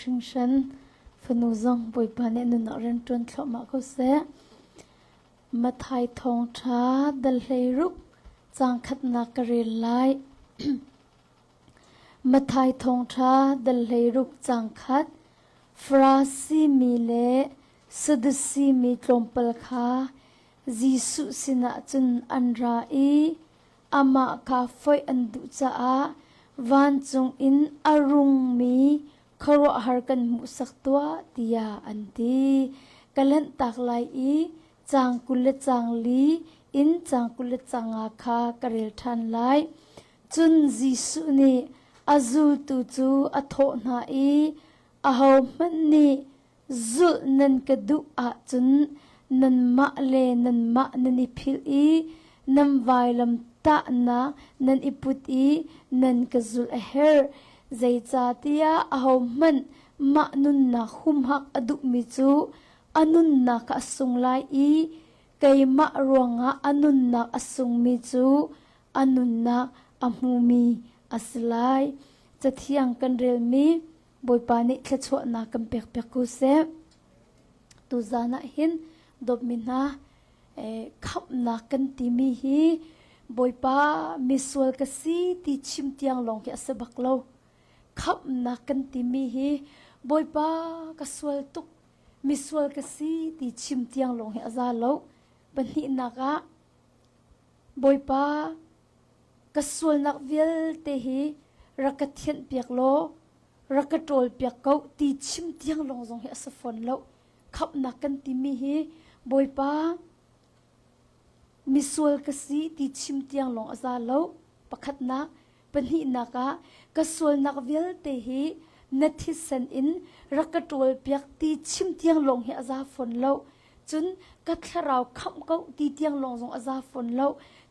hringhran. Fanu zong Bawipa nih nunnak rianṭuan thluahmah ko seh. Matthai thawngṭha dal 16 caang khatnak ka rel lai. Matthai thawngṭha dal 16 caang khat Farasi mi le Sadusi mi tlawmpal kha Jesuh sinah cun an ra i amah kha foih an duh caah vancung in a rungmi khuaruahhar kan hmuhsak tuah tiah an ti. Ka lanhtak lai i caang 20 le caang li in caang 20 le caang nga kha ka rel ṭhan lai. Cun Jesuh nih a zultu cu a thawh hna i, Ahohmanh nih zulh nan ka duh ahcun nanmah le nanmah nan i philh i nan vailam tahnak nan i put i nan ka zulh a herh. Zeicahtiah ahohmanh mah nunnak humhak a duhmi cu a nunnak a sung lai i keimah ruangah a nunnak a sungmi cu a nunnak a hmumi a si lai. Cathiang kan relmi Bawipa nih thluachuahnak kan pek piak ko seh. Tuzan ah hin dawtmi hna khamhnak kan timi hi Bawipa misual ka si ti chim tiang lawng hi a si bak lo. Khamhnak kan timi hi Bawipa ka sual tuk misual ka si ti chim tiang lawng hi a za lo. Pahnihnak ah Bawipa ka sualnak vialte hi rak ka thianhpiak law rak ka ṭawlpiak ko ti chim tiang lawng zong hi a si fawn lo. Khamhnak kan timi hi Bawipa misual ka si ti chim tiang lawng a za lo. Pakhatnak, pahnihnak ah ka sualnak vialte hi na thisen in rak ka ṭawlpiak ti chim tiang lawng hi a za fawn lo. Cun ka thlarau khamh ko ti tiang lawng zong a za fawn lo.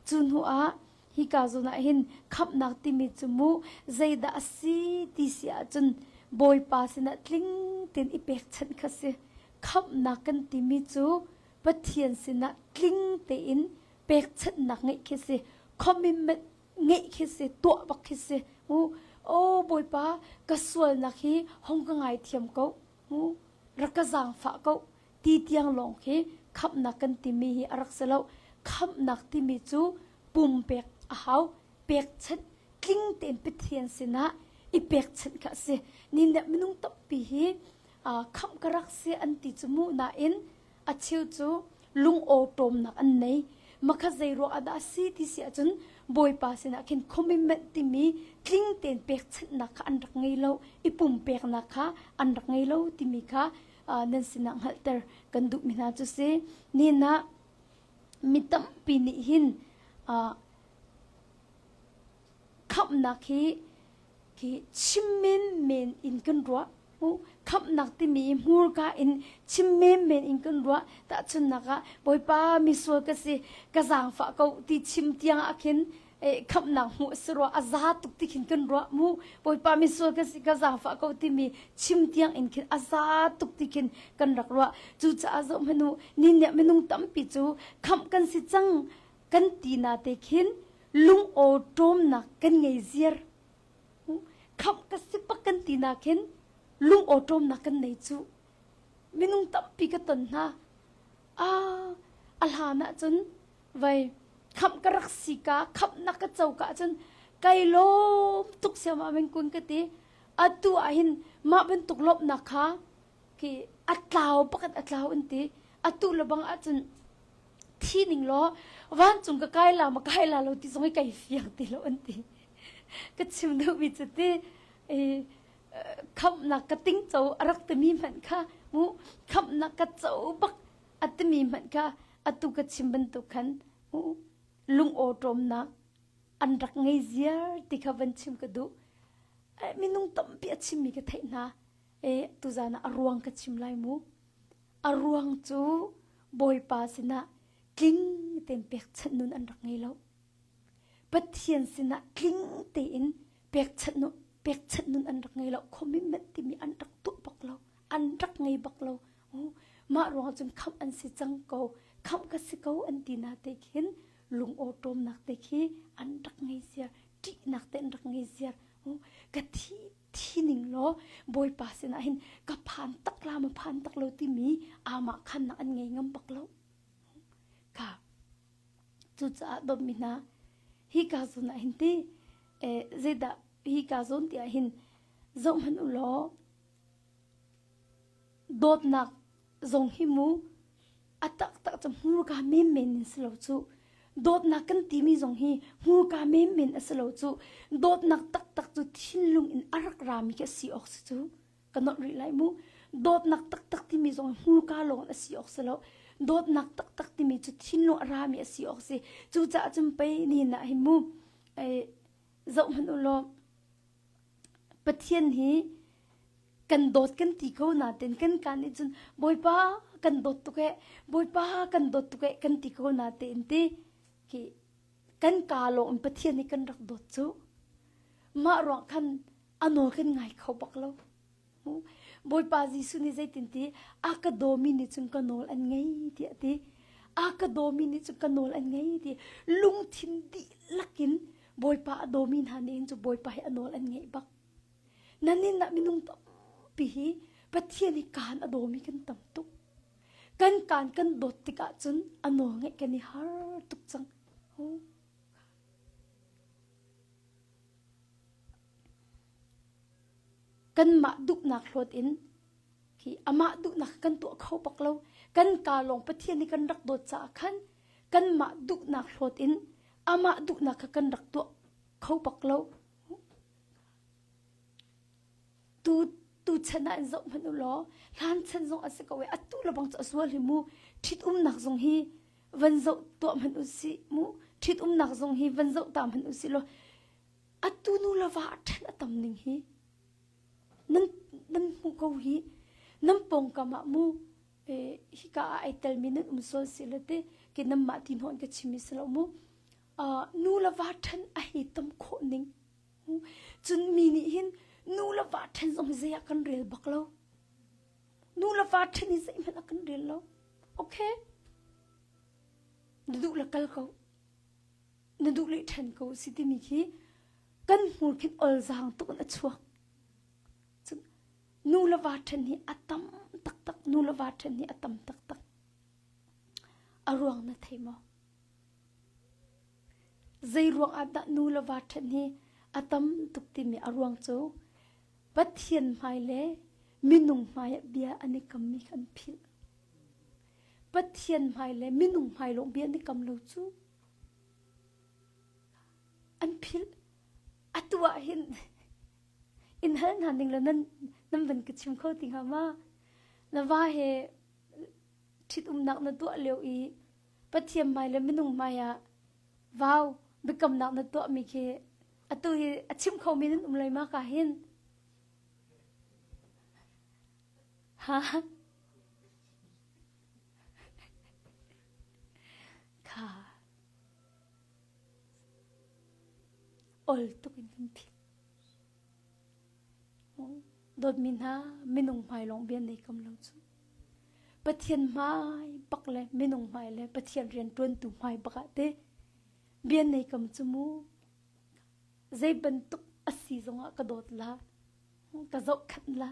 Cu hnu ah hika zawn ah hin khamhnak timi cu mu zeidah a si ti si ahcun Bawipa sinah tling tein i pekchanh kha si. Khamhnak kan timi cu Pathian sinah tling tein pekchanhnak ngeih khi si. Commitment ngeih khi si, tuah bak khi si. Mu oh Bawipa ka sualnak hi hong ka ngaithiam ko. Mu rak ka zaangfah ko ti tiang lawng khi khamhnak kan timi hi a rak si lo. Khamhnak timi cu pumpek a hau, pekchanh tling tein Pathian sinah i pekchanh kha a si. Ni nih minung tampi hi khamh ka rak si an ti cu mu nain a cheu cu lungawṭawmnak an nei. Makha zei ruang ah dah a si ti si ahcun Bawipa sinah khin commitment timi tling tein pekchanhnak kha an rak ngei lo, i pumpeknak kha an rak ngei lo timi kha nan sinah hngalhter kan duhmi hna cu si. Nihin ah mi tampi nih hin khamhnak hi khi chim menmen in kan ruah. Khamhnak timi hmurka in chim menmen in kan ruah. Tahchunhnak ah Bawipa misual ka si ka zaangfah ko ti chim tiang ah khin khamhnak hmuh a si rua a za tuk ti khin kan ruah mu. Bawipa misual ka si ka zaangfah ko timi chim tiang in khin a za tuk ti khin kan rak ruah. Cucaah zoh hmanh u ni nih minung tampi cu khamh kan si cang kan ti na te khin lung aw ṭawmnak kan ngei ziar. Khamh ka si bak kan ti na khin lung aw ṭawmnak kan nei cu. Minung tampi ka ton hna. Ah, a hlan ahcun vai khamh ka rak si ka khamhnak ka co ka ahcun kai lawm tuk siam ah men kun ka ti. Atu ah hin mah bantuk lawmhnak kha khi a tlau pakhat a tlau an ti. Atu le bang ahcun thi ning law vancung ka kai la ma kai la lo ti zong i kai fiang ti lo an ti. Ka chim duhmi cu ti khamhnak ka tingco a rak timi hmanh kha mu khamhnak ka co bak a timi hmanh kha atu ka chim bantuk khan mu lungawṭawmnak an rak ngei ziar ti kha van chim ka duh. Minung tampi a chimmi ka theih hna. E tuzan ah a ruang ka chim lai mu. A ruang cu Bawipa sinah tling tein pekchanh nun an rak ngei lo. Pathian sinah tling tein pekchanh nun pekchanh nun an rak ngei lo. Commitment timi an rak tuah bak lo. An rak ngei bak lo. Mah ruang cun khamh an si cang ko. Khamh ka si ko an ti na te khin lung awṭawmnak te khi an rak ngei ziar. Ṭihnak te an rak ngei ziar. Ka thi thi. thi ning law Bawipa sinah hin ka phan tak la ma phan tak lo timi amah khannak an ngei ngam bak lo. Ka cucaah dawtmi hna hi ka zawn ah hin ti eh, zeidah hi ka zawn ti ah hin zoh hmanh u law dawtnak zong hi mu a taktak cu hmurka menmen in si lo cu dawtnak kan timi zong hi hmurka menmen a si lo cu dawtnak taktak cu thinlung in a rak rami khi a si awk si cu ka nolh rih lai mu dawtnak taktak timi zong hmurka lawng a si awk si lo dawtnak taktak timi cu thinlung a rami a si awk si cucaah cun pei ni na hi mu zoh hmanh u law Pathian hi kan dawt kan ti ko nain kan kaan nih cun Bawipa kan dawt tuk eh Bawipa kan dawt tuk eh kan ti ko nain ti khi kan kaa lawng in Pathian nih kan rak dawt cu mah ruang khan a nawl kan ngai kho bak lo. Bawipa Jesuh nih zeitin ti a ka dawmi nih cun ka nawl an ngei tiah a ti. A ka dawmi nih cun ka nawl an ngei ti. Lungthin dihlak in Bawipa a dawmi hna nih hin cu Bawipa hi a nawl an ngeih bak. Nan inn ah minung tampi hi Pathian hi kaan a dawmi kan tam tuk. Kan kaan kan dawt tikah cun a nawl ngeih kan i har tuk cang. Kanmah duhnak hlawt in khi amah duhnak kan tuah kho bak lo. Kan kaa lawng Pathian nih kan rak dawt caah khan kanmah duhnak hlawt in amah duhnak kha kan rak tuah kho bak lo. Tu tu chan ah in zoh hmanh u law hlan chan zong a si ko i atu le bang cu a sual hi mu ṭhitumnak zong hi van zoh tuah hmanh u sih mu ṭhitumnak zong hi van zoh ta hmanh u sih law atu nu le va a ṭhen a tam ning hi nan nan hmuh ko hi nan pawngkam ah mu hika ah ai telmi nan um sual si le te ke nanmah ti hnawn ka chim mi si lo mu nu le va ṭhen a hei tam khawh ning cun mi nih hin nu le va ṭhen zong hi zei ah kan rel bak lo nu le va ṭhen hi zeihmanh ah kan rel lo okay na duh le kal ko na duh le ṭhen ko si timi khi kan hmur khin olzaang tuk in a chuak cun nu le va ṭhen hi a tam taktak nu le va ṭhen hi a tam taktak a ruang na thei maw zei ruang ah dah nu le va ṭhen hi a tam tuk timi a ruang cu Pathian hmai le minung hmai ah bia an i kammi kha an philh Pathian hmai le minung hmai lawng bia an i kam lo cu An philh. Atu ah hin in hal hna ning law nan nan van ka chim kho ti hnga ma? Na va he ṭhitumnak na tuah lio i Pathian hmai le minung hmai ah vau biakamnak na tuahmi khi atu hi a chim khomi nan um lai ma ka hin? Ha? Kha. Ol tuk in kan philh. Dawtmi hna minung hmai lawng bia nei kam lo cu. Pathian hmai bak le minung hmai le Pathian rian ṭuantu hmai bak ah te bia nei kam cu mu zei bantuk a si zongah ka dawt la ka zohkhanh la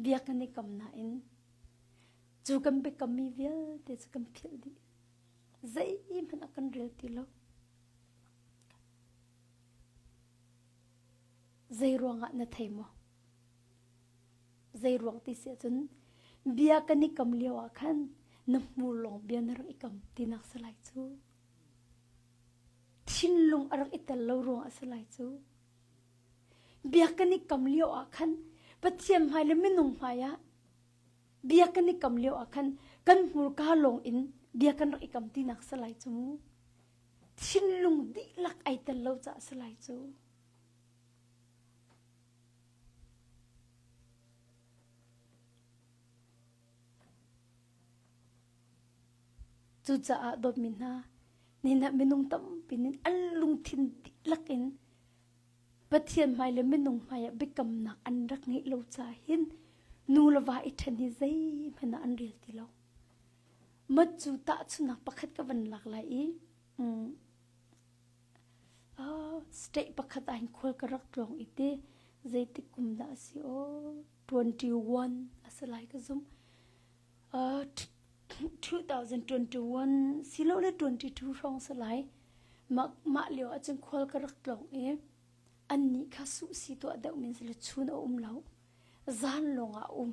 bia kan i kam nain cu kan biakammi vialte cu kan philh dih. Zeihmanh a kan rel ti lo. Zei ruangah na thei maw? Zei ruang ti si ahcun bia kan i kam lio ah khan na hmur lawng bia na rak i kam tinak si lai cu. Thinlung a rak i tel lo ruang a si lai cu. Bia kan i kam lio ah khan Pathian hmai le minung hmai ah Bia kan i kam lio ah khan kan hmurka lawng in bia kan rak i kam tinak si lai cu mu. Thinlung dihlak ai tel lo caah si lai cu. Cucaah dawtmi hna, nihin ah minung tampi nih an lungthin dihlak in Pathian hmai le minung hmai ah biakamnak an rak ngeih lo caah hin nu le va i ṭhen hi zeihmanh ah an rel ti lo. Mat cu tahchunhnak pakhat ka van lak lai i um, uh, state pakhat ah hin khual ka rak tlawng i ti. Zeitik kum dah a si aw? 21 a si lai ka zumh. 2021 silole 22 hrawng si lai. Mah, mah lio ahcun khual ka rak tlawng i annih kha suhsi tuah deuh min si le chun a um lo. Zan lawng ah a um.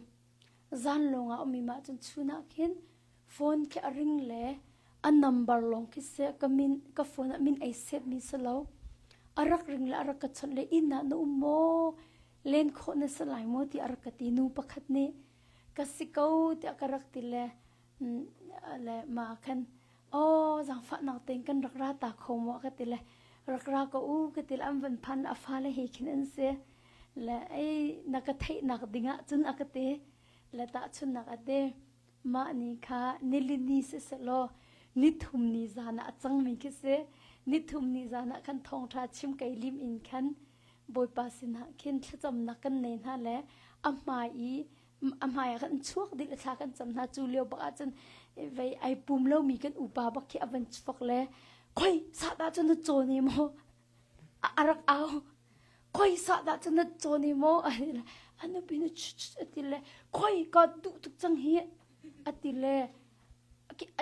Zan lawng ah a um i mah cun chun ah khin phone khi a ring le a number lawng khi seh ka min ka phone ah min ei save mi si lo. A rak ring le a rak ka chawnh le inn ah na um maw? Len khawh na si lai maw? ti a rak ka ti. Nu pakhat nih ka si ko tiah ka rak ti le le ma khan aw zaangfahnak tein kan rak ra ta kho maw ka ti le rak ra ko u ka ti le an van phan a fale he khin an si le ei na ka theihnak dingah cun a ka ti le tahchunnak a ti mah ni kha nilini si selaw nithum ni zan ah a cangmi khi si nithum ni zan ah khan thawngṭha chim kei lim in khan Bawipa sinah khin thlacamnak kan nei hna le a hmai i a hmai ah khan chuak dih le thla kan cam hna cu lio bak ahcun vei ai pum lomi kan upa bak khi a van chuak le khoi sah dah cu na caw ne maw a rak au khoi sah dah cu na caw ne maw a nupi nu a ti le khoi ka duh tuk cang hi a ti le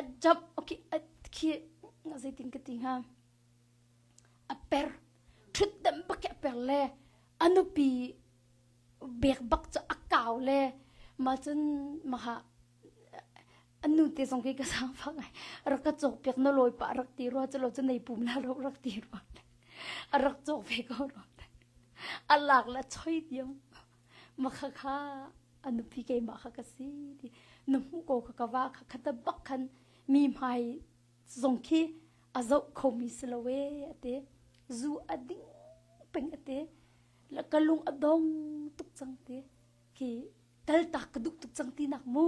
a jump okay khi zeitin ka ti hnga a per ṭhutdanh bak a per le a nupi bek bak cu a kau le mah cun maha an nu te zong khi ka zaangfah ngai rak ka cawk piak na lawi pah rak ti rua cu lo cu nei pum la ro rak ti rua a rak cawk ve ko rua a lak la choi diam makha kha a nupi keimah kha ka si ti na hmuh ko kha ka va kha khata bak khan mi hmai zong khi a zoh khomi si lo ee a ti. Zu a ding peng a ti. Ka lung a dong tuk cang ti. Khi kaltak ka duh tuk cang ti nak mu.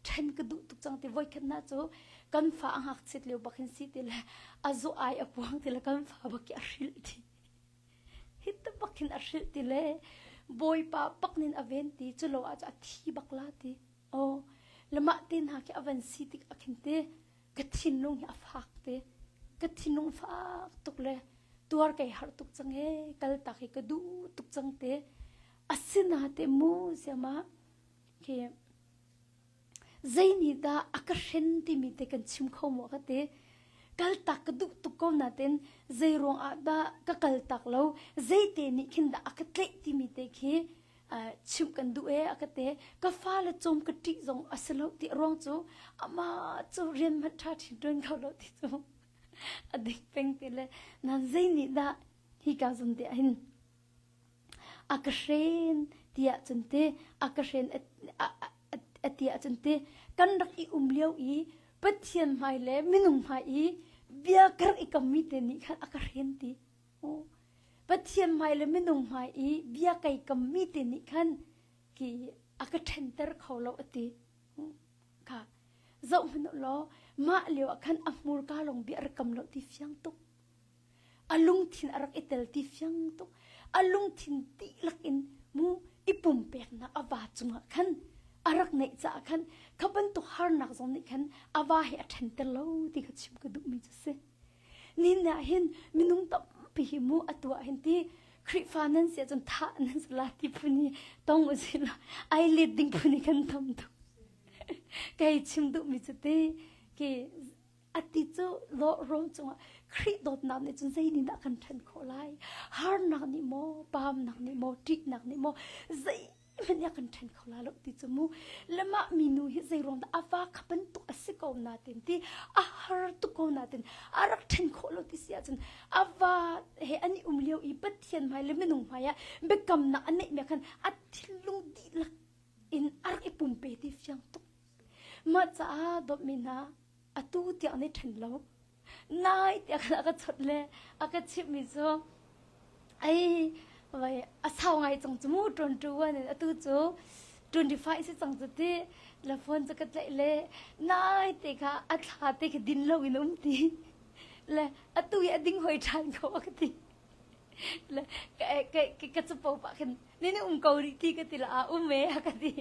Ṭhen ka duh tuk cang ti voikhat na cu kan fa a ngakchiat lio bak hin si ti le a zu ai a puang ti le kan fa bak khi a hrilh ti. Hi ta bak hin a hrilh ti le Bawipa bak nin a ven ti cu lo ah cu a thi bak la ti. Aw le mah te hna khi a van si tik ah khin te ka thinlung hi a fak te ka thinlung fak tuk le tuar kai harh tuk cang e kal tak hi ka duh tuk cang te asina te mu siama khi zei nih dah a ka hren timi te kan chim kho maw ka ti kal tak ka duh tuk ko natin zei ruang ah dah ka kal tak lo zei te nih khin dah a ka tlaih timi te khi chimh kan duh ee a ka ti. Ka fale cawm ka ṭih zong a si lo ti ruang cu amah cu rian hmanh ṭha ṭhin ṭuan kho lo ti cu a dik peng ti le nan zei nih dah hika zawn te ah hin a ka hren tiah cun ti a ka hren a ti ahcun ti kan rak i um lio i Pathian hmai le minung hmai i bia ka rak i kammi te nih khan a ka hren ti. Pathian hmai le minung hmai i bia kai kammi te nih khan ki a ka ṭhenter kho lo a ti. Kha zoh hmanh u law mah lio ah khan a hmurka lawng bia a rak kam lo ti fiang tuk. A lungthin a rak i tel ti fiang tuk. A lungthin dihlak in mu i pumpeknak a va cungah khan a rak neih caah khan kha bantuk harnak zong nih khan a va he a ṭhenter lo ti kha chim ka duhmi cu si. Nin ah hin minung tampi hi mu atu ah hin ti Khrihfa nan si ahcun thah nan si la ti phun hi tong usih law ai let ding phun hi kan tam tuk. Kei chim duhmi cu ti ki ati cu rawm cungah Khrih dawtnak nih cun zei nih dah kan ṭhen khawh lai? Harnak nih maw, paamnak nih maw, ṭihnak nih maw, zei hmanh nih a kan ṭhen kho la lo ti cu mu le mah minu hi zei ruang dah a va kha bantuk a si ko natin ti a har tuk ko natin a rak ṭhen khawh lo ti si ahcun a va he an i um lio i Pathian hmai le minung hmai ah biakamnak a neih mi khan a thinlung dihlak in a rak i pumpe ti fiang tuk mah caah dawtmi hna atu tiang nih ṭhen lo nai tiah khan a ka chawnh le a ka chimhmi cu ei vai a sau ngai cang cu mu 21 in atu cu 25 si cang cu ti le phone cu ka tlaih le nai te kha a thla te kha din lo in um ti le atu i a ding hoi ṭhan ko a ka ti le ka ka ka capo pah khin ni ni um ko rih ti ka ti la a um e a ka ti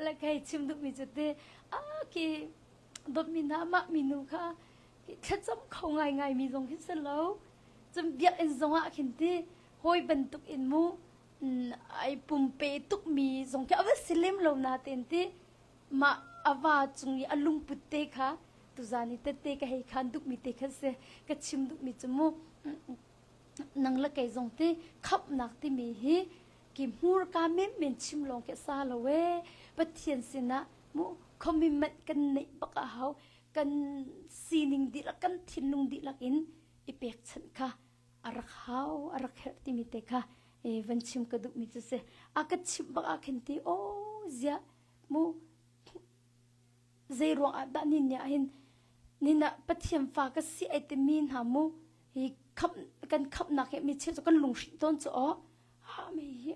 le kai chim duhmi cu te a ki dawtmi hna mah minu kha thlacam kho ngaingai mi zong khi si lo cun biakinn zong ah khin ti. Hawi bantuk in mu ai pumpe tukmi zong khi a va si lem lo natein ti mah a va cung i a lungput te kha tuzan i tette ka hei khan duhmi te kha si ka chim duhmi cu mu nang le kei zong ti khamhnak timi hi ki hmurka menmen chim lawng khi sa lo ee Pathian sinah mu commitment kan neih bak a hau kan sining dihlak kan thinlung dihlak in i pekchanh kha a rak hau a rak herh timi te kha e van chim ka duhmi cu si a ka chimh bak ah khin ti o ziah mu zei ruang ah dah nin nih hin nin ah Pathian fa ka si ai timi hna mu hi khamh kan khamhnak hi mi cheu cu kan lunghrinh tawn cu aw ha me hi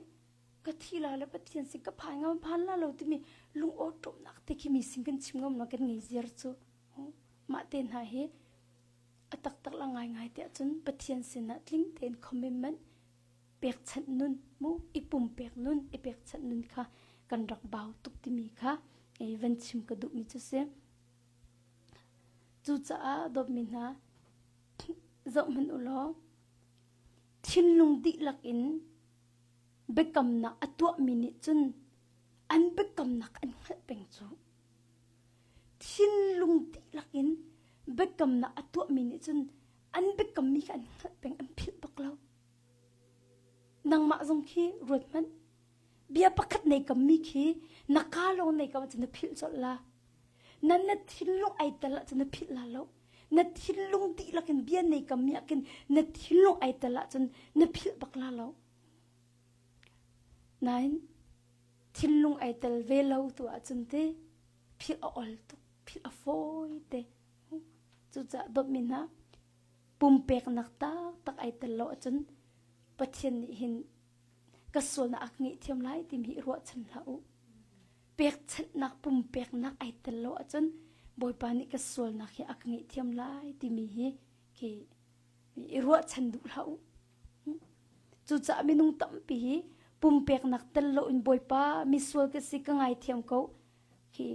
ka thi la le Pathian sin ka phan ngam phan la lo timi lung aw ṭawmnak te khi mi sin kan chim ngam lo kan ngei ziar cu mah te hna hi a taktak la ngaingai tiah cun Pathian sinah tling tein commitment pekchanh nun mu i pumpek nun i pekchanh nun kha kan rak bau tuk timi kha van chim ka duhmi cu si. Cucaah dawtmi hna zoh hmanh u law thinlung dihlak in biakamnak a tuahmi nih cun an biakamnak an hngalh peng cu. Thinlung dihlak in biakamnak a tuahmi nih cun an biakammi kha an hngalh peng an philh bak lo. Nangmah zong khi ruat hmanh. Bia pakhat nei kammi khi na ka lawng nei kam ahcun na philh colh la. Na na thinlung ai tel ahcun na philh la lo. Na thinlung dihlak in bia nei kammi ah khin na thinlung ai tel ahcun na philh bak la lo. Nain thinlung ai tel ve lo tu ahcun te philh a ol tuk, philh a fawi te. Cucaah dawtmi hna pumpeknak taktak ai tel lo ahcun Pathian nih hin ka sualnak a ka ngaihthiam lai timi hi ruahchan hlah u. Pekchanhnak pumpeknak ai tel lo ahcun Bawipa nih ka sualnak hi a ka ngaihthiam lai timi hi khi i ruahchan duh hlah u. Cucaah minung tampi hi pumpeknak tel loin Bawipa misual ka si ka ngaithiam ko khi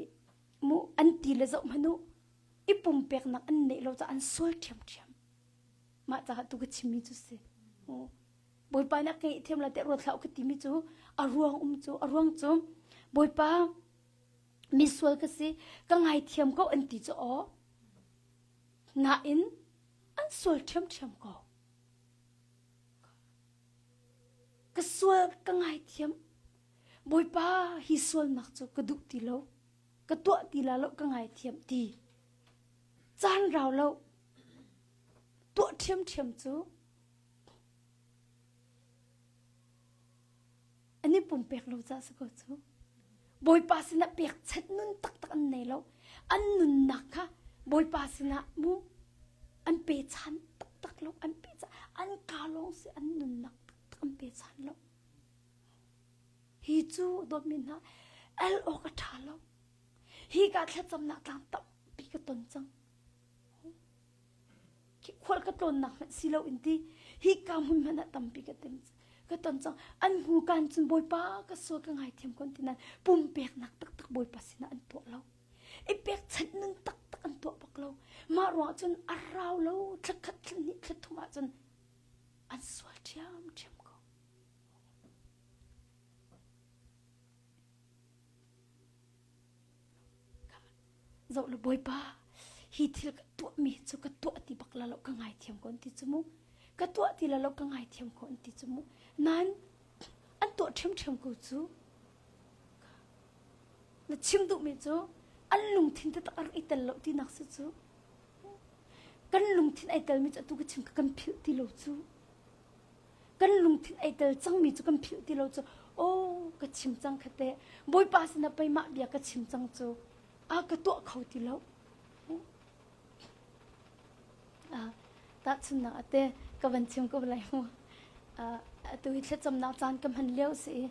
mu an ti le zoh hmanh u i pumpeknak an neih lo caah an sual ṭhiamṭhiam. Mah caah tu ka chimmi cu si. Bawipa nih a ka ngaihthiam lai tiah ruat hlah u ka timi cu a ruang um cu a ruang cu Bawipa misual ka si ka ngaithiam ko an ti cu aw nain an sual ṭhiamṭhiam ko. Ka sual ka ngaithiam. Bawipa hi sualnak cu ka duh ti lo. Ka tuah ti la lo ka ngaithiam ti. Caan rau lo. Tuah ṭhiamṭhiam cu an i pumpek lo ca si ko cu. Bawipa sinah pekchanh nun taktak an nei lo. An nunnak kha Bawipa sinah mu an pechan taktak lo. An pechan an ka lawng si an nunnak taktak an pechan lo. Hi cu dawtmi hna el awk a ṭha lo. Hi ka thlacamnak tlang tampi ka ton cang. Khual ka tlawnnak hmanh si lo in ti hi ka hmun hmanh ah tampi ka tem ka ton cang an hmu kan cun bawipa ka sual ka ngaithiam kon ti nan pumpeknak taktak bawipa sinah an tuah lo i pekchanh nun taktak an tuah bak lo mah ruang cun a rau lo thlakhat thlahnih thlathum ah cun an sual ṭhiamṭhiam ko Zoh le Bawipa, hi thil ka tuahmi cu ka tuah ti bak la lo ka ngaithiam ko an ti cu mu. Ka tuah ti la lo ka ngaithiam ko an ti cu mu. Nain an tuah ṭhiamṭhiam ko cu. Na chim duhmi cu an lungthin taktak a rak i tel lo tinak si cu. Kan lungthin ai telmi cu atu ka chim ka kan philh ti lo cu. Kan lungthin ai tel cangmi cu kan philh ti lo cu aw ka chim cang kha teh Bawipa sinah pei mah bia ka chim cang cu a ka tuah kho ti lo tahchunnak ate ka van chim ko lai mu atu hi thlacamnak caan ka hman lio si i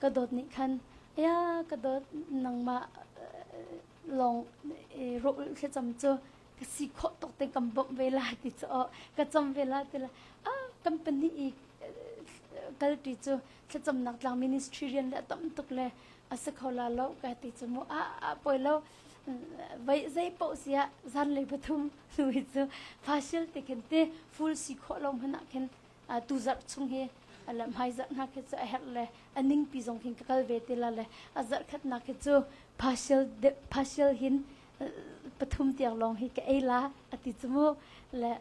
ka dawt nih khan ya ka dawt nangmah lawng rawh thlacam cu ka si khawh tuk te kan bawmh ve la ti cu aw ka cam ve la ti la ah kan pahnih i kalpi cu thlacamnak tlang ministry rian le tam tuk le a si kho la lo ka ti cu mu a a poi lo vai zei paoh sia zanlei pathum nu hi cu facial te khin te full si khawh lo hmanh ah khin tu zarh chung hi Le hmaizarh hna khi cu a herh le a ningpi zong khin ka kal ve ti la le a zarh khatnak khi cu partial partial hin pathum tiang lawng hi ka ei la a ti cu mu le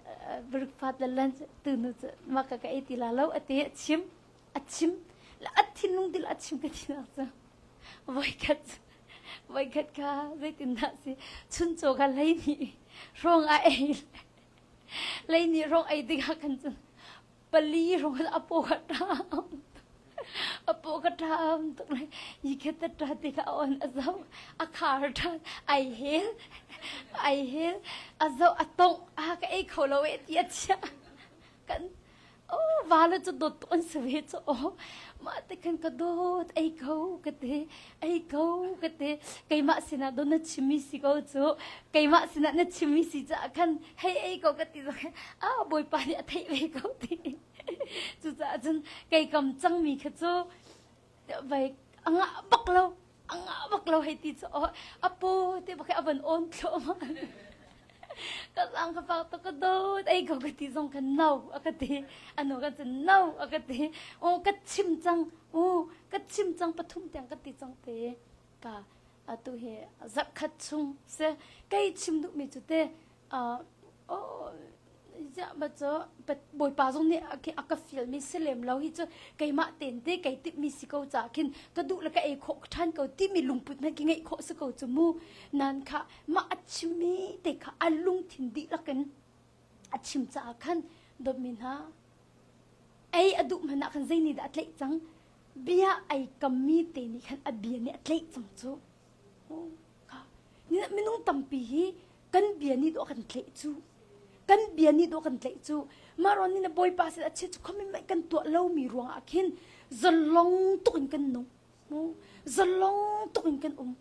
breakfast le lunch tu nu cu mah ka ka ei ti la lo a ti a chim a chim le a thinlung dil a chim ka ti nak cu voikhat voikhat kha zeitindah si chuncaw kha hleihnih hrawng a ei hleihnih hrawng ei tikah khan cun pali hrawng khan a paw kha ṭam a paw kha ṭam tuk le yi kha ta ṭa ti kha a on a zoh a khar ṭhan ai hel ai hel a zoh a tongh a ka ei kho lo e ti a chiah kan Oh, va le cu dawt tuk an si ve cu aw. Mah te khan ka dawt ei ko ka ti, ei ko ka ti. Keimah sinah dawt na chimmi si ko cu. Keimah sinah na chimmi si caah khan hei ei ko ka ti zong ah Bawipa nih a theih ve ko ti. Cucaah cun kei kam cangmi kha cu vai a ngah bak lo a ngah bak lo hei ti cu aw a paw te bak a van on thluahmah ka sang ka pak to ka dawt ei ko ka ti zong khan no a ka ti anu kan cun no a ka ti o ka chim cang u ka chim cang pathum tiang ka ti cang te ka atu hi zakhat chung se kei chim duh mi cu te Bawipa zong nih a ka fialmi si lem lo hi cu keimah ten te kei timhmi si ko caah khin ka duh le ka ei khawh ṭhan ko timi lungput hmanh khi ngeih khawh si ko cu mu. Nan kha mah a chimmi te kha a lungthin dihlak in a chim caah khan dawtmi hna ei a duh hmanh ah khan zei nih dah a tlaih cang bia ai kammi te nih khan a bia nih a tlaih cang cu. Minung tampi hi kan bia nih dawh kan tlaih cu kan bia nih dawh kan tlaih cu mah ruang nih na bawipa sin a chia cu commitment kan tuah lomi ruangah khin zalong tuk in kan nung zalong tuk in kan um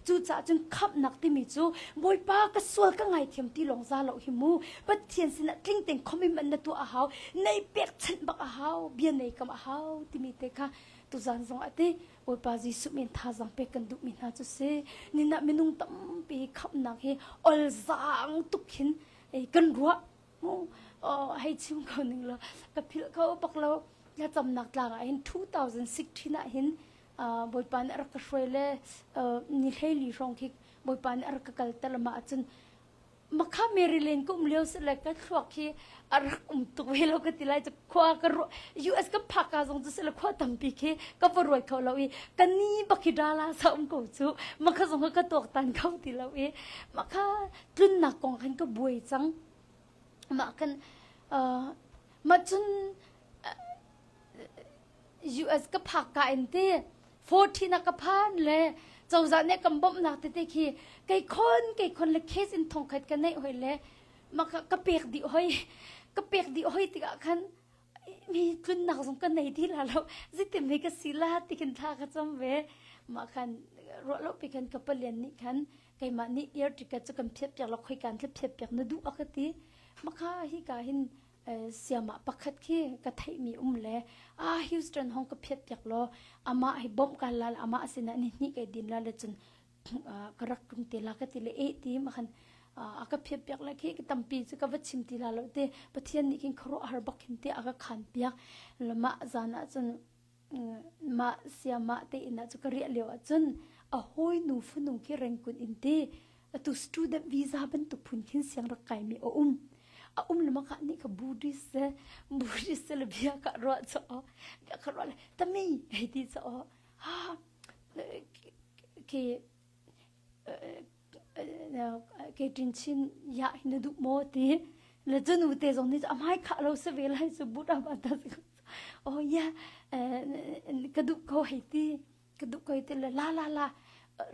cucaah cun khamhnak timi cu bawipa ka sual ka ngaithiam ti lawng za lo hi mu pathian sinah tling tein commitment na tuah a hau nei pekchanh bak a hau bia nei kam a hau timi te kha tuzan zong ah ti Bawipa Jesuh min thazaang pek kan duhmi hna cu si. Ninah minung tampi khamhnak hi olzaang tuk hin kan ruah. Hei chim ko ning law ka philh kho bak lo. Thlacamnak tlang ah hin 2016 ah hin Bawipa nih a rak ka hruai le ni hleili hrawng khi Bawipa nih a rak ka kalter mah ahcun Makha Maryland ka um lio si le ka thluak hi a rak um tuk ve lo ka ti lai cu khua ka ruah US ka phak ka zong cu si le khua tampi khi ka va ruai kho lo i ka ni bak hi dala sa um ko cu makha zong ka tuaktan kho ti lo i makha tlunnak kong khan ka buai cang mah kan mah cun US ka phak ka in te 14 ah ka phan le cozah nih kan bawmhnak tete khi kei khon kei khon le case in thongkhat ka neih hoi le maka ka pek dih hoi ka pek dih hoi tikah khan mi tlunnak zong ka nei ti la lo zitim hi ka si la ti khin thla ka cam ve mah khan ruah lo pi khan ka palian nih khan keimah nih air ticket cu kan phiat piak lo khoi kan tla phiat piak na duh a ka ti maka hi ka hin siamah pakhat khi ka theihmi um le ah Houston hong ka phiat piak law amah hi bawmh ka la amah sinah ni hnih kai din la le cun ka rak tlung te la ka ti le eh ti ma khan a ka phiat piak le khi tampi cu ka va chim ti la lo te Pathian nih khin khuaruah har bak khin te a ka khan piak mah zan ah cun mah siamah te inn ah cu ka riah lio ah cun a hawinu fanu khi rengkun in ti atu student visa bantuk phun khin siang rak kaimi a um a um le maka nih ka Buddhist se Buddhist se le bia ka ruah cho bia ka ruah le tami hei ti cho ha ke ke tin chin ya hi na duh maw ti le cu nu te zong nih a hmai khah lo se ve lai cu but a ta oh ya ka duh ko hei ti ka duh ko hei ti le la la la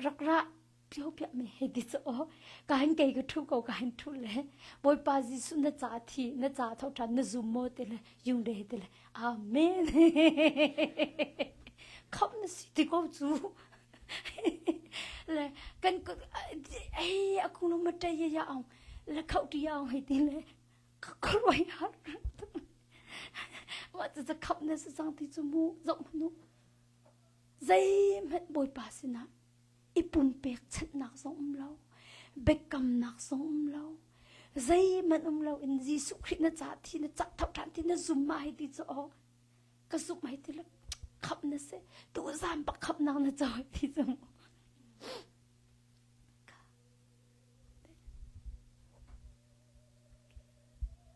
rak ra pio pia mi hei ti cu oh ka hin kei ka thu ko ka hin thu le bawipa Jesuh na ca thi na ca tho than na zum maw ti le yung de ti le amen kham na si ti ko cu le kan ei a kung lo ma ṭai ya ya aung le khau ti ya aung hei ti le ka khuruai har mah cu ca khap na si cang ti cu mu zoh hmanu zeihmanh bawipa sinah i pumpek chanhnak zong um lo biakamnak zong um lo zeihmanh um lo in Jesuh Khrih na ca thi na ca tho ṭhan ti na zum ma hei ti cu aw. Ka zumh hei ti lo. Khamh na si. Tu zan bak khamhnak na co hei ti cu mu.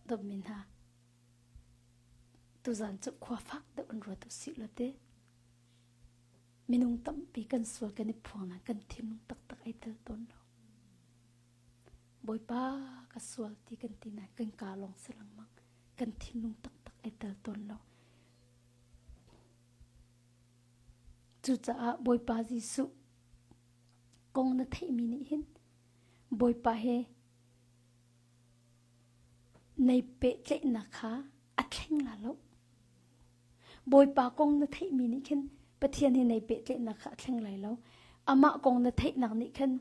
Dawtmi hna, tuzan cu khua fak deuh in ruat usih law te. Minung tampi kan sual kan i phuang nain kan thinlung taktak ai tel tawn lo. Bawipa ka sual ti kan ti nain kan kaa lawng si lengmang. Kan thinlung taktak ai tel tawn lo. Cucaah Bawipa Jesuh kong na theihmi nih hin Bawipa he nei pehtlaihnak kha a thleng la lo. Bawipa kong na theihmi nih khin Pathian he nei pehtlaihnak kha a thleng lai lo. Amah kong na theihnak nih khan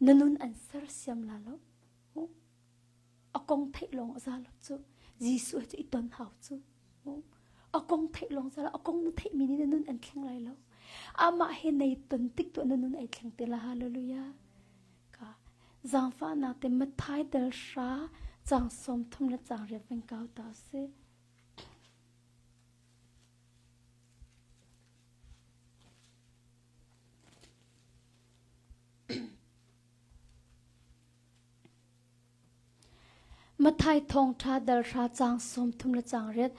na nun an sersiam la lo. A kong theih lawng a za lo cu. Jesuh he cu i ton hau cu. A kong theih lawng za lo. A kong na theihmi nih na nun an thleng lai lo. Amah he nei ton tik tuah na nun ai thleng te la. Hallelujah. Ka zaangfahnak te Matthai dal hra caang 30 le caang riat van kau ta si. Matthai thawngṭha dal hra caang 30 le caang riat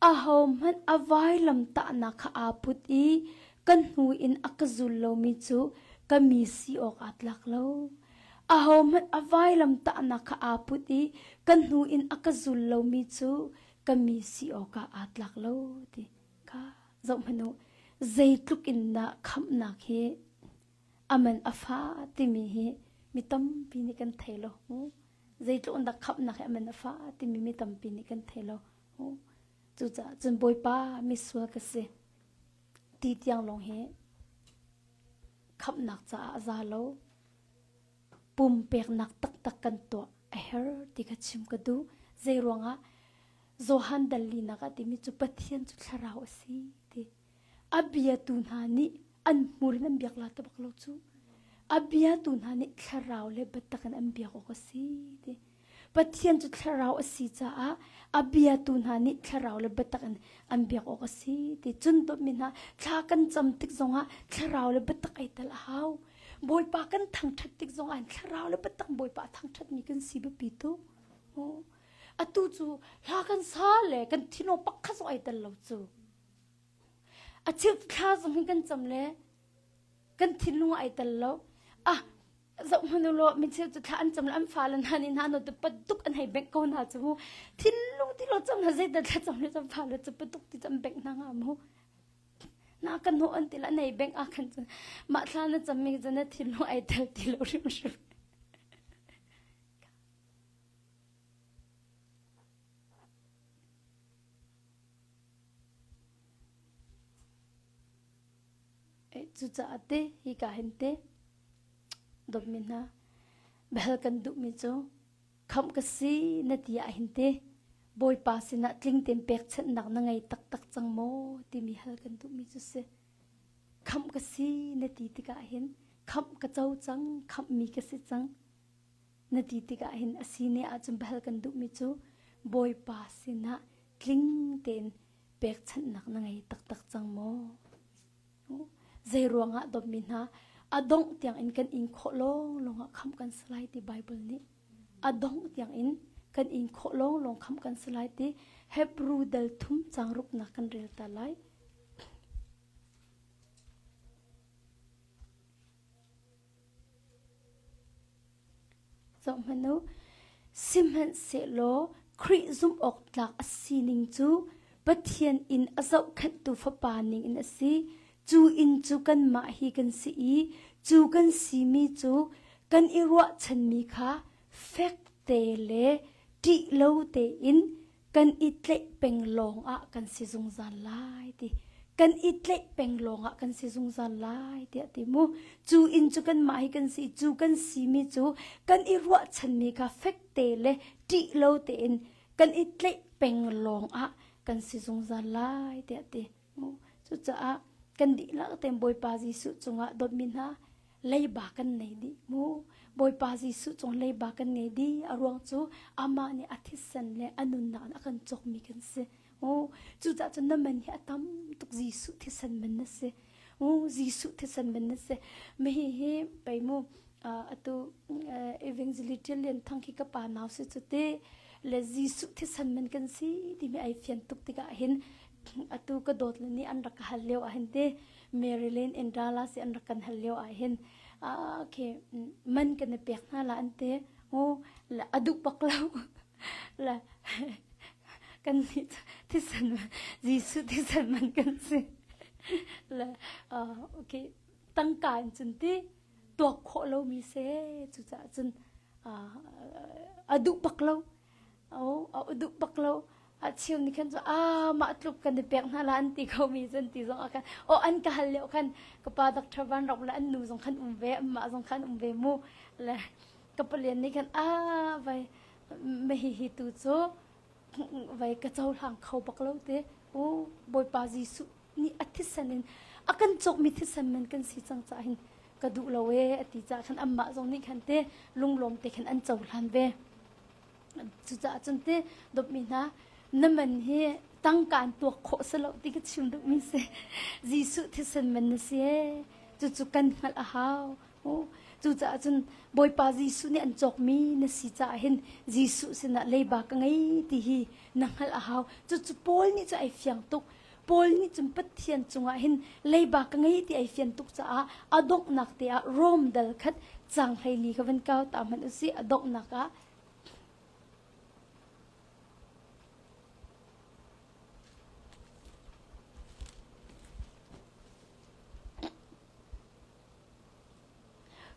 ahohmanh a vailam tahnak kha aa put i kan hnu in a ka zul lomi cu ka mi si awk aa tlak lo. Ahohmanh a vailam tahnak kha aa put i kan hnu in a ka zul lomi cu ka mi si awkah aa tlak lo ti kha zohhmanh u. Zeitluk in dah khamhnak hi a man a fa timi hi mi tampi nih kan thei lo. Zeitluk in dah khamhnak hi a man a fa timi mi tampi nih kan thei lo. Cucaah cun Bawipa misual ka si ti tiang lawng hi khamhnak caah a za lo. Pumpeknak taktak kan tuah a herh ti kha chim ka duh. Zei ruangah Johan dal linak ah timi cu Pathian cu thlarau a si ti. A biatu hna nih an hmur in an biak la te bak lo cu. A biatu hna nih thlarau le biatak in an biak awk a si ti. Pathian cu thlarau a si caah a biatu hna nih thlarau le biatak in an biak awk a si ti. Cun dawtmi hna thla kan cam tik zongah thlarau le biatak ai tel a hau. Bawipa kan thangṭhat tik zongah thlarau le biatak Bawipa a thangṭhatmi kan si biapi tuk. Atu cu hla kan sa le kan thinlung pakhat zong ai tel lo cu. A cheu thla zong hin kan cam le kan thinlung ai tel lo. Ah zoh hmanh u law mi cheu cu thla an cam le an fale hna nih hna no te patuk an hei bengh ko hna cu mu. Thinlung ti lo cam hna zeidah thla cam le cam fale cu patuk ti cam bengh hna nga mu. Na kan hnawh an ti la nei bengh ah khan cun mah thla na cam mi cu na thinlung ai tel ti lo hrimhrim. Cucaah te hika hin te dawtmi hna bel kan duhmi cu khamh ka si na ti ah hin te Bawipa sinah tling tein pekchanhnak na ngei taktak cang maw timi hal kan duhmi cu si. Khamh ka si na ti tikah hin khamh ka co cang, khamhmi ka si cang na ti tikah hin a si ne ahcun bel kan duhmi cu Bawipa sinah tling tein pekchanhnak na ngei taktak cang maw? Zei ruangah dawtmi hna a dongh tiang in kan in khawh lawng lawngah khamh kan si lai ti Bible nih a dongh tiang in kan in khawh lawng lawng khamh kan si lai ti Hebrew dal thum cang ruknak kan rel ta lai. Zohhmanh u, sihmanhsehlaw Khrih zumh awk tlak a sining cu Pathian inn a zohkhenhtu Fapa ningin a si. Cu inn cu kanmah hi kan si i cu kan simi cu kan i ruahchanmi kha fekte le ṭih lo tein kan i tlaih peng lawng ah kan si zungzal lai ti kan i tlaih peng lawng ah kan si zungzal lai tiah ti mu cu inn cu kanmah hi kan si cu kan simi cu kan i ruahchanmi kha fekte le ṭih lo tein kan i tlaih peng lawng ah kan si zungzal lai tiah ti mu cucaah kan dihlak tein Bawipa Jesuh cungah dawtmi hna leiba kan nei dih mu Bawipa Jesuh cung leiba kan ngei dih a ruang cu amah nih a thisen le a nunnak in a kan cawkmi kan si. Oh, cucaah cun na man hi a tam tuk Jesuh thisen man na si. Oh, Jesuh thisen man na si. Mihi hi pei mu atu evangelist Lian Thang khi ka pa nau si cu te le Jesuh thisen man kan si timi ai fian tuk tikah hin atu ka dawt le nih an rak ka hal lio ah hin te Maryland in Dallas i an rak kan hal lio ah hin okay man kan i pek hna la an te oh la a duh bak lo la kan nih thisen Jesuh thisen man kan si la okay tangka in cun ti tuak khawh lomi se cucaah cun a duh bak lo a duh bak lo. A cheu nih khan cu a mah tluk kan i pek hna la an ti ko mi cun ti zong ah khan aw an ka hal lio khan ka pa Dr. Van Rok le an nu zong khan um ve anmah zong khan um ve mu le ka palian nih khan a vai me hi hi tu cu vai ka cohlang kho bak lo te u Bawipa Jesuh nih a thisen in a kan cawkmi thisen men kan si cang caah hin ka duh lo e a ti caah khan anmah zong nih khan te lunglawm te khan an cohlan ve. Cucaah cun ti dawtmi hna na man hi tangka an tuak khawh si lo ti ka chim duhmi si. Jesuh thisen man na si ee. Cucu kan hngalh a hau. Cucaah cun Bawipa Jesuh nih an cawkmi na si caah hin Jesuh sinah leiba ka ngei ti hi na hngalh a hau. Cucu Paul nih cu ai fiang tuk. Paul nih cun Pathian cungah hin leiba ka ngei ti ai fian tuk caah a donghnak te ah Rom dal khat cang 14 kha van kau ta hmanh usih a donghnak ah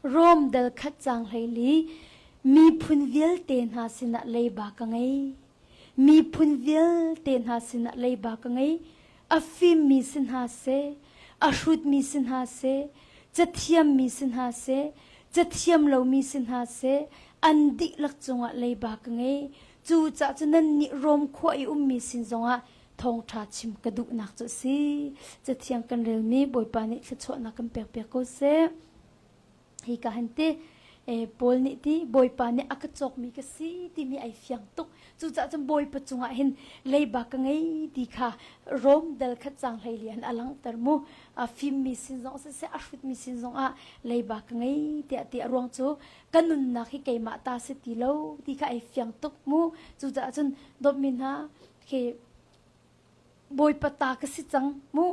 Rom dal khat cang 14 miphun vialte hna sinah leiba ka ngei. Miphun vialte hna sinah leiba ka ngei. A fimmi si hna seh, a hrutmi si hna seh, cathiammi si hna seh, cathiam lomi si hna seh, an dihlak cungah leiba ka ngei. Cucaah cu nannih Rom khua i ummi sin zongah thawngṭha chim ka duhnak cu a si. Cathiang kan relmi Bawipa nih thluachuahnak kan pekpiak ko seh. Hi ka han ti Paul nih ti Bawipa nih a ka cawkmi ka si timi ai fiang tuk. Cucaah cun Bawipa cungah hin leiba ka ngei ti kha Rom dal khat cang 14 han a langhter mu. A fimmi sin zong siseh a hrutmi sin zong ah leiba ka ngei tiah ti a ruang cu ka nunnak hi keimah ta si ti lo ti kha ai fiang tuk mu. Cucaah cun dawtmi hna khi Bawipa ta ka si cang mu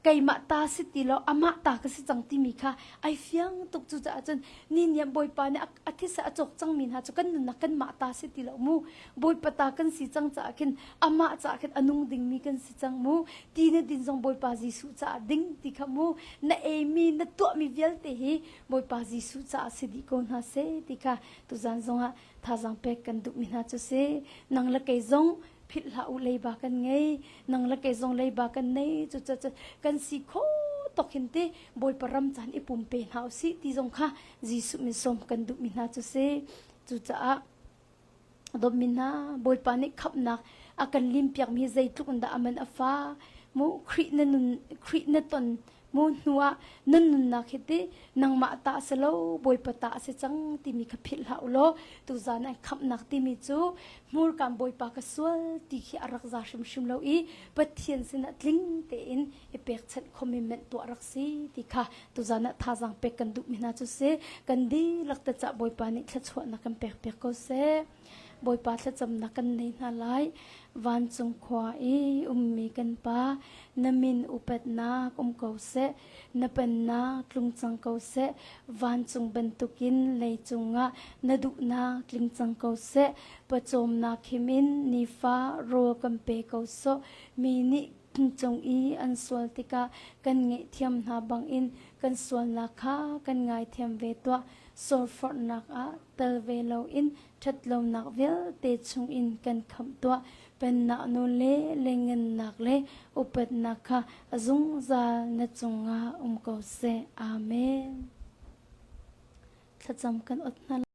keimah ta si ti lo amah ta ka si cang timi kha ai fiang tuk cucaah cun ni niam Bawipa nih a thisa a cawk cangmi hna cu kan nunnak kanmah ta si ti lo mu Bawipa ta kan si cang caah khin amah caah khin a nung dingmi kan si cang mu ti na din zong Bawipa Jesuh caah ding ti kha mu na eimi na tuahmi vialte hi Bawipa Jesuh caah si dih ko hna seh ti kha tuzan zongah thazaang pek kan duhmi hna cu si nang le kei zong philh hlah u leiba kan ngei nang le kei zong leiba kan nei cu cu kan si kho tok hin ti bawipa ram caan i pumpe hna usih ti zong kha Jesuh min sawm kan duhmi hna cu si cucaah dawtmi hna bawipa nih khamhnak a kan limpiakmi zeitluk in dah a man a fa mu Khrih na nun Khrih na ton mu hnu ah nan nunnak hi ti nangmah ta si lo bawipa ta a si cang timi kha philh hlah u law tuzan an khamhnak timi cu hmurkam bawipa ka sual ti khi a rak za hrimhrim lo i Pathian sinah tling tein i pekchanh khomi menh tuah rak si ti kha tuzan ah thazaang pek kan duhmi hna cu si kan dihlak te cah bawipa nih thluachuahnak kan pek piak ko seh. Bawipa thlacamnak kan nei hna lai. Vancung khua i ummi kan Pa, na min upatnak um ko seh, na pennak tlung cang ko seh, vancung bantukin leicung ah na duhnak tling cang ko seh. Pawcawmnak him in nifa rawl kan pe ko sawh. Mi nih cung i an sual tikah kan ngaihthiam hna bangin kan sualnak kha kan ngaithiam ve tuah. Sualforhnak ah tel ve loin ṭhatlonak vialte chungin kan khamh tuah. Pennak nawl le lengennak le upatnak kha a zungzal na cungah um ko seh. Amen. Thlacam kan ot hna.